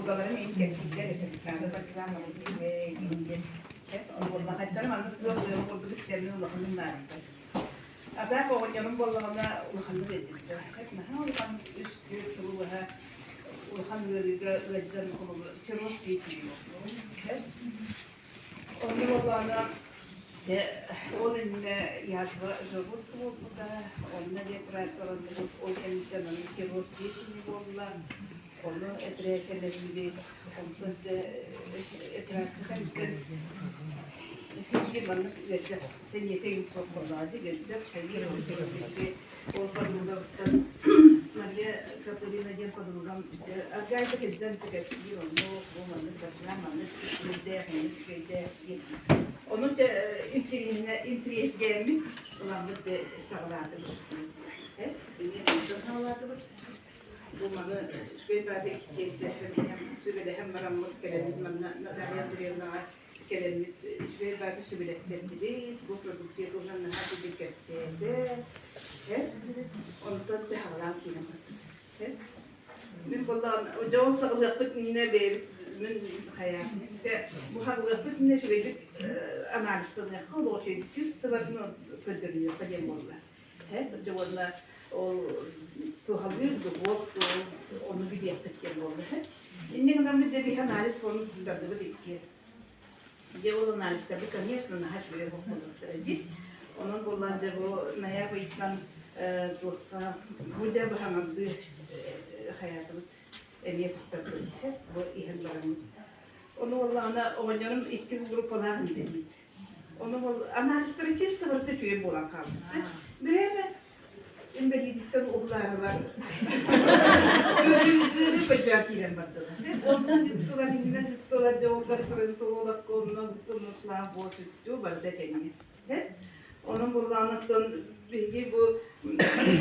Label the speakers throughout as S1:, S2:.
S1: Подругаларым иһин кэпсииллэр этэ, Надо партизан үчүгэй диэн. Буоллахайдара маннык туох ыалы курдук истэммин улаханнык наадыйбат. Атаах оҕонньорум буоллаҕына улаханнык ыалдьыбыта. Наһаа улахан үс-түөрт сылы быһа улахан ыарыыга ыалдьан холобур cirrhoз печени Онно буоллаҕына дьэ ол иннинэ язва желудка буолбута, онно эмиэ операцияланныбыт, ол кэнниттэн аны cirrhoз печени буолла, ону эпэрээссийэлэннибит, онтон дьэ операция кэнниттэн биир маннык ыалдьар сэниэтэ иҥ суох буоллаҕа дии, ыалдьар хайыыр ол подругабыттан Мария Капырина диэн подругам аргайда кэлдэн кэпсиир онно бу маннык барда маннык үчүгэйдээх маннык үчүгэйдээх диэн ону дьэ интириэһинэ интириэһиргээммит ыламмыт дьэ саҕалаатыбыт саҕалаатыбыт бу маны үчүгэй баады сүбэлэһэн бараммыт кэлэммит манна Наталья Андреевнаҕа кэлэммит үчүгэй бааты сүбэлэттэрдибит, бу продукция туһунан наһаа үчүгэй кэпсээтэ, онтон дьаһалаан киирэн бардыбыт. Мин буоллаҕын дьэ ол саҕалыахпыт иннинэ бэйэбит мин хайа бу хаҕылыахпыт иннинэ үчүгэйдик анализтаныахха олох үчүгэйдик чисто барытын көрдөрүнүөххэ диэн буолла. Дьэ уонна ол туһалыыр духуох ону билиэхпит диэн буолла. Инньэ гынан дьэ биһи анализ буолун тардыбыт икки. Дьэ ол анализтарбыт, конечно, наһаа үчүгэй буолуохтара дии. Онон буоллаан дьэ бу ноябрь ыйтан туохха бу дьэ быһаҥардыы хайаатыбыт эмиэ туттардыбыт бу иһэн бараммыт. Ону буоллаҕына оҕонньорум иккис группалаах инбэлиит. Ону бол анализтара чисто барыта үчүгэй буолан хаалбыт. Бирээмэ инбэлиидиттэн уһулаарылар ыарыы бадьаа киирэн бардылар. Онтон ыттылар, иннинэн ыттылар, дьэ ол гастроэнтерологка онно ыттылар, слава богу, сүттүү барыта этэҥҥэ. Онон буоллаҕына биһиги бу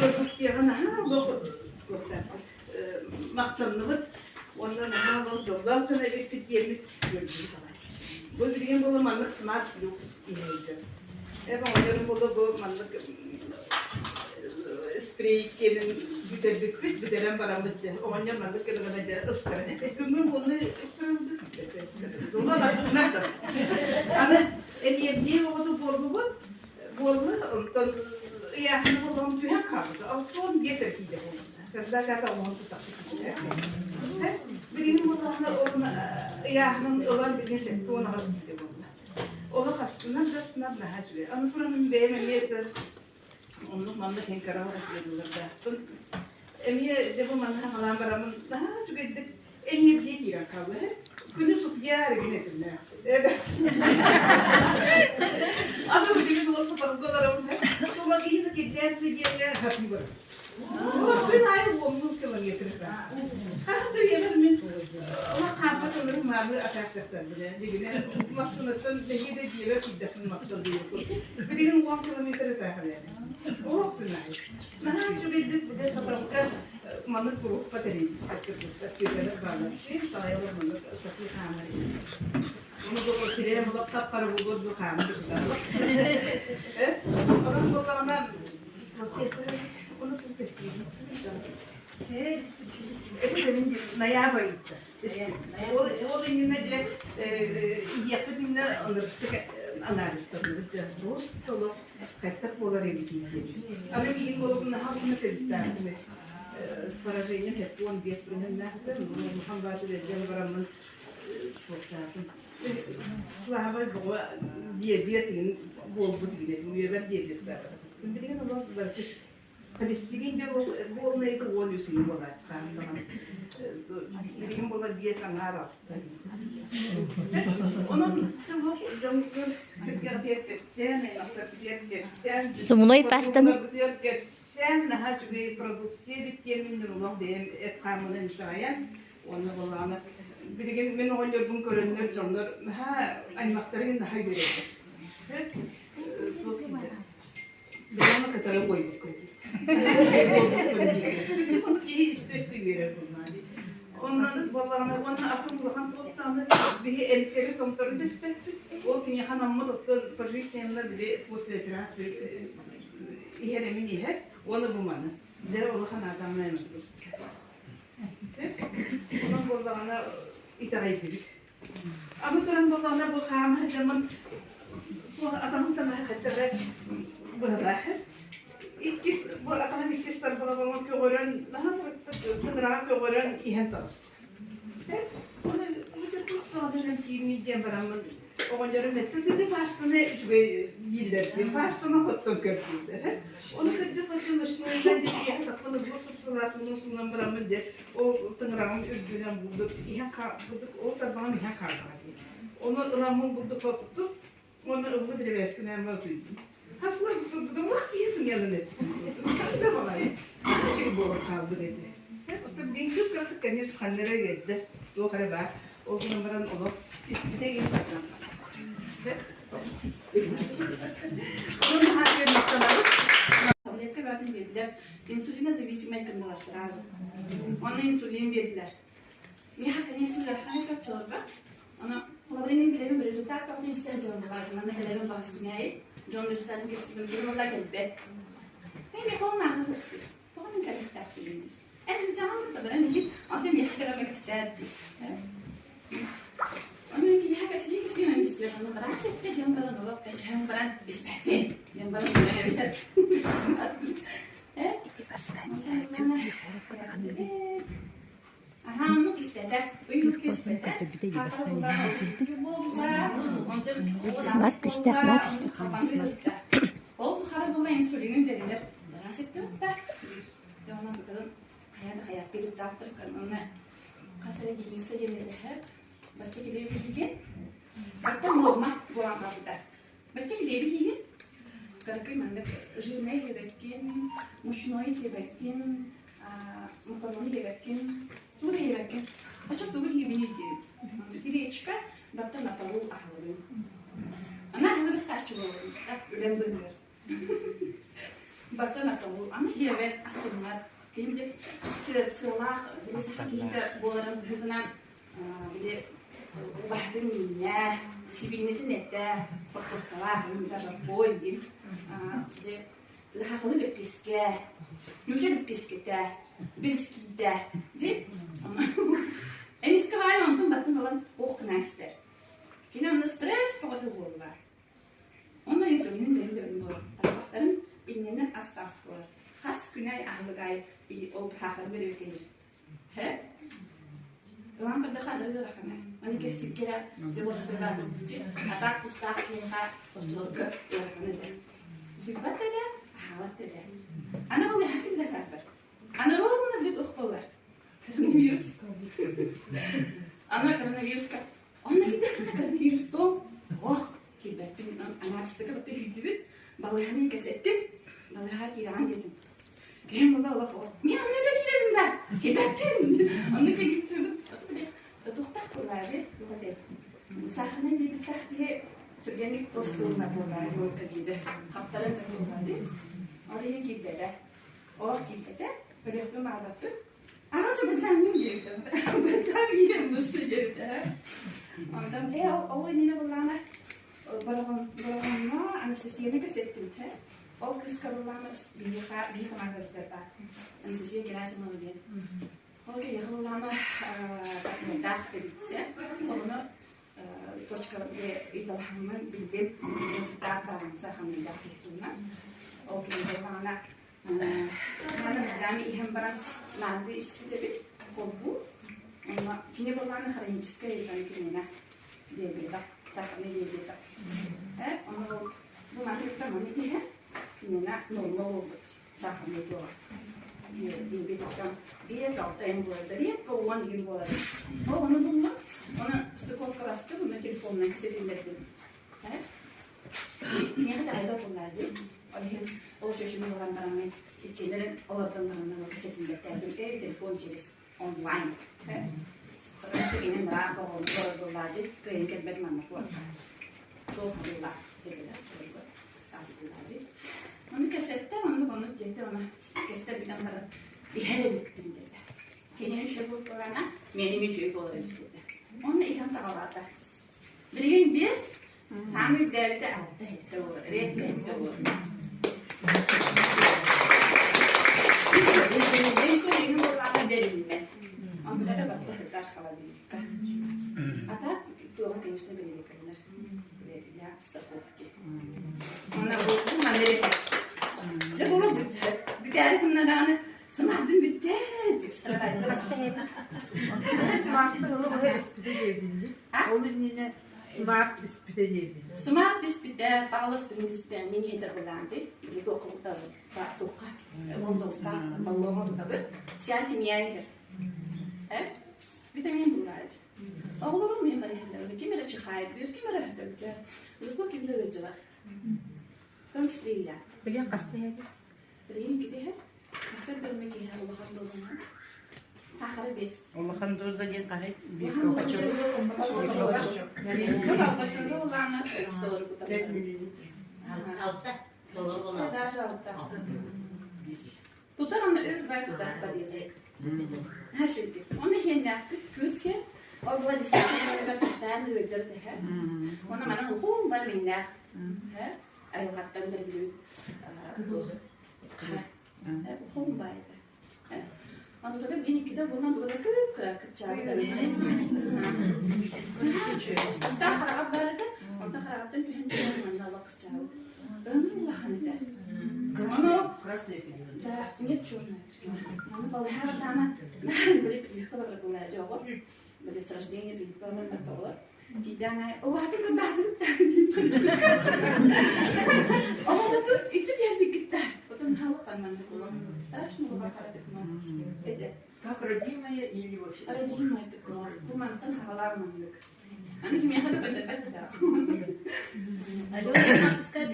S1: продукцияҕа наһаа олох туохтаахпыт махтанныбыт уонна наһаа олох дьоллоох дьон эбиппит диэммит үөрдүбүт аҕай. Бу билигин буолла маннык смарт люкс иһэйдэр. Эбэ оҕонньорум буолла бу маннык спрей киэнин бүтэрбиппит, бүтэрэн бараммыт дьэ оҕонньор маннык гына дьэ ыстаран этэ. Күҥҥүн буолла ыстаран Дула бастынар да. Аны эниэрдии оҕото буоллубут, буолла, онтон ыйааһыны буоллаҕым түһэн хаалбыта. 65 эрэ киилэ буолбута. Когда ката оҥоһон тутахсыт Билигин буоллаҕына ол ыйааһынын ылан билигин 78 киилэ буолла. Олох астынан да астынан наһаа үчүгэй. Аны туран мин бэйэм эмиэ оннук маннык иһин кыра оҕус Эмиэ дьэ бу манна хаҥалаан бараммын наһаа үчүгэйдик эниэргийэ киирэн хаалла ээ. Күнүс утуйаар игин этимнээхсин. Аны билигин уол сатарга олоробун Тулагиһы кирдээн сидиэҥҥэ хатыыбын. Олох күн аайы уоннуу километр Хаһан да үйэбэр мин олох хаампат ылырым мааны атаактаттарбын ээ. Дигинэ массыынаттан нэһиэ да диэбэр киирдэхпин махтал диэбит. Билигин 10 километр ытаахын ээ. Олох күн аайы. Наһаа үчүгэйдик бile саталга маннык группа тэрийбиттэр кыргыттар түөтэлэр бааллар. Таайалар маннык сатыы хаамар Ону бу сирэйим олох хап-хара буолуо дуо хаамар бытарбат. Онон буоллаҕына ону тыл кэпсиибин. Это ноябрь ыйытта. Ол ол иннинэ дьэ иһиэхпит иннинэ ынырыктык анализтанныбыт дьэ просто олох хайдах буолар эбитий диэн. Аны миигин буолугун наһаа уһунна кэлиттээхтим поражение 75 бырыһыаннаахтар, улахан баатыр эрдэн бараммын туохтаатым. Слава Богу, диабет буолбут игин, үйэбэр диабеттаабатах. Билигин олох барыта Холестерин диэн буолнайыты 13 ый буолааччы хаһан Билигин буолар биэс аҥаар алта. Онон чолох дьоммутугар кыргыатыгар кэпсээн, аймахтарбытыгар кэпсээн,
S2: Сумуной пастаны
S1: подругаларбытыгар кэпсээн, наһаа үчүгэй продукция эбит диэммин мин олох бэйэм эт хааммынан итэҕэйэн уонна буоллаҕына билигин мин оҕонньорбун көрөннөр дьоннор наһаа аймахтарым наһаа үөрэллэр. Туох дииллэр Бэйэм кытары уойбуккун дии. Ону киһи истэ-истэ үөрэр буоллаҕа дии. Онон буоллаҕына уонна атын улахан туох даҕаны биһи эмтэри томтору да испэппит. Ол киниэхэ анаммыт оттон пожизненно били после операции иһэр эмин иһэр уонна бу маны. Дьэ улахан аатаммын айматыбыс. Онон буоллаҕына итэҕэйдибит. Аны туран буоллаҕына бу хаама сылдьаммын туох атаҕым таҥаһа хайдах эрэ быһалаах. Иккис бу атаҕым иккис тарбаҕа көҕөрөн наһаа тыгыраҕа көҕөрөн иһэн таҕыста. Оны туох саҕаланан киирний диэн бараммын оҕонньорум эттэ ити паастаны үчүгэй дииллэр диэн паастаны хоттон көрдүүллэр. Ону кырдьык хотон ночнойунан диэки таппын ылла сып-сылаас мунун суунан бараммын де ол тыҥыраҕым үрдүнэн булдук иһэн хаалбыт ол тарбаҕым иһэн хаалбаҕа дии. Ону ыламмын булдук хоттум уонна ыллы бирибээскинээн утуйдум. Хасла турбутум ух киһи сымыйанан эттим. Хас да баҕайы үчүгэй буолан хаалбыт этэ. Оттон дин кып-кыратык, конечно, ханна эрэ ыалдьар, туох эрэ баар. Ол гынан баран олох испитэ иһин бардан. Онон наһаа үөрэн махтанабыт.
S2: Таблетка бөҕөтүн биэрдилэр. Инсулинозависимай гыннылар сразу. Онно инсулин биэрдилэр. Миэхэ, конечно, ыарахан оччолорго. Аны холобура мин билэбин результат бөҕөтүн истэ сылдьабын манна кэлэрим баҕас күнээйи. Дьон результатын кэпсиибин ким ылла кэлбэт. Мен миэхэ ол наада суох. Тоҕо мин кэлиэхтээхпин диир. Эн сылдьаҕын кытта баран иһит, онтон миэхэ кэлэн кэпсээт диир. Ону мин киниэхэ кэпсии кэпсии онон истиэх ону баран ситтэ диэн баран олох эчэһэн баран испэппин диэн баран эбитэр.
S3: Смарт күстээх наар
S2: Ол хара була инсулинын бэрилэр сеттэ онон хайа завтрак онно хас эрэ единица диэн бачча килиэби иһигин барта норма буолан хаалбыта бачча килиэби иһигин кыракый маннык жирнай диэбэккин мучной диэбэккин макароны диэбэккин тугу да диэбэккин оччо тугу диибиний диэбит гречка барта на полу аһылыгын ана аһылык ыстааччы буолабын үлэм быыһыгар барта на полу аны хиэбэт астыннар ким били сыалаах били саха киһитэ буоларын быһыытынан били убаһатын миинэ сибиинньэтин этэ хортуоскалаах жаркой диэн били Лаһахылы лэппиэскэ, ньууча лэппиэскэтэ, бирискиитэ дии. Эмискэ баайы онтон баттын ылан ох гына истэр. Кини онно стресс бөҕөтө буолла. Онно инсулин бэйин да буолар. Тарбахтарын иннэнэн ас-таас буолар. Хас күн аайы аһылык аайы ол хаахарын бөрүөкэлиир. Һэ? Ылан көрдөххө аны ыарахана. Аны кэскилгэ атаах тустаах киһиэхэ оччолорго ыарахан этэ. Утуйбат да этэ, аһаабат да этэ. Аны ол эһэтин да тардар. Аны ровно бүт ух буолар. Коронавирус. Аны коронавируска. Онно киирдэххинэ коронавирус тоҥ. Ох, киирбэппин. Анаастыка бытта үһүйдүбүт. Балыыһаны кэсэттим. Балыыһаҕа киирэҕин диэтим. Киһим була олох мен онно үлэ киирэбин да киирбэппин. Онно киирбит тухтах буолаары туох саахана диэбиттээх киһи түргэнник тостуунна буолаары буолка диэбэ хаптаран дьэ буолаары ол иһин киирбэтэ олох киирбэтэ өлүөхпүн баҕарбаппын аҕа бырдьааммын диэбитэ бырдьаам иирэм душу диэбитэ онтон ээ ол иннинэ буллаана Бороҕоҥҥо Анастасияны кэпсэттибитэ. Ол кыыска былаана биһиэхэ биһи командабытыгар баар. Анастасия Герасимова диэн. Ол киһиэхэ былаана партнердаах эбитсэ. Ону точка ыйталаһаммын биллим. Результат баарынса хамыйдаах киһи Ол киһи былаана Мааны бальзами иһэн баран маанды испит эбит, холбуу. Онно кини былаана хроническай кинина диабета, сахарный диабета. Э, ону бу маны кытта маны иһэн кинина норма буолбут сахарный туола. Диабеттан 5-6 ай буолар, редко 10 күн буолар. Ол ону булла, оны стыковка бастым, оны телефонунан кэсэтиллэрдим. Э, Миэхэ таайда буоллаа дии. Ол иһин ол чөчүмүн ылан бараммын иккиэннэрин олордон бараннар ол кэсэтиллэртээбитим эй телефон через онлайн. Потому что инэн быраап оҕону олордуллаа дии кыайан кэлбэт манна куоракка. Суох буолла дедилэр чолорго саастыллаа дии. Ону кэсэттэ оннук оннук диэтэ ону кэстэ бүтэн баран иһэр эбиппин диэтэ. Кинини үчүгэй буоллаҕына миэним үчүгэй буолар эбит диэтэ. Онно иһэн саҕалаата. Билигин биэс Хаан үрдээбитэ алта иһиттэ буолар, редко иһиттэ буолар. Инсулин буоллаҕына бэриллибэт. Онтулара барыта сытар холодильникка. А так, туоҕа, конечно, бэлиэкэллэр. Для страховки. Онно бу манна Дэ була бүтээри кынна даҕаны сымаардым бүттэ
S1: Ол иннинэ смарт испитэ диэбин.
S2: Смарт испитэ, Павлов спринг испитэ, мин иһитэр былаанти, туохха туохха Ондоустаах баллоҕа тутабыт. Вся семья иһэр. Э? Витамин булаачы. Оҕолорум мен барыһаллар. Ким эрэ чихайдыыр, ким эрэ өтөбүтэ. Зато ким да ыалдьыбат. В том числе и я.
S4: Билиэн хаста иһэбит?
S2: Билигин иккитэ иһэр. Хастар дөрмө киһи улахан дозанан. Ахара бес.
S5: Улахан доза диэн хаһай?
S2: Алта. Тутар онно өр бай тутар подъезд. Хашыйды. Оны хеннәккит күске ол Владислав постоянно ыалдьар тэһэ. Оны манан ухуун бар миннээх. Айылҕаттан бэриллибит ухуун баайда. Аны тогда мен иккитэ буолан була көп кыра кыччаабыта. Астаах хараҕа бар этэ, онтон хараҕыттан түһэн түһэн манна олох кыччаабыт. Өҥү улахан этэ. Ону
S5: Красный пиво.
S2: Да, нет, черная. Аны балыһаатаана били прививка барар буолаа дьоҕо. Били с рождения прививка барар тоҕолор. Тиийдээн аайы улаатын кырбаатым Оҕолотун ити диэн Потом халыкканнан страшно Это
S5: Как родимая или вообще?
S2: Родимая пятно. Бу мантан хагалаах маннык. Аны кимиэхэ да көрдөрбөт да.
S4: Алена, сказать,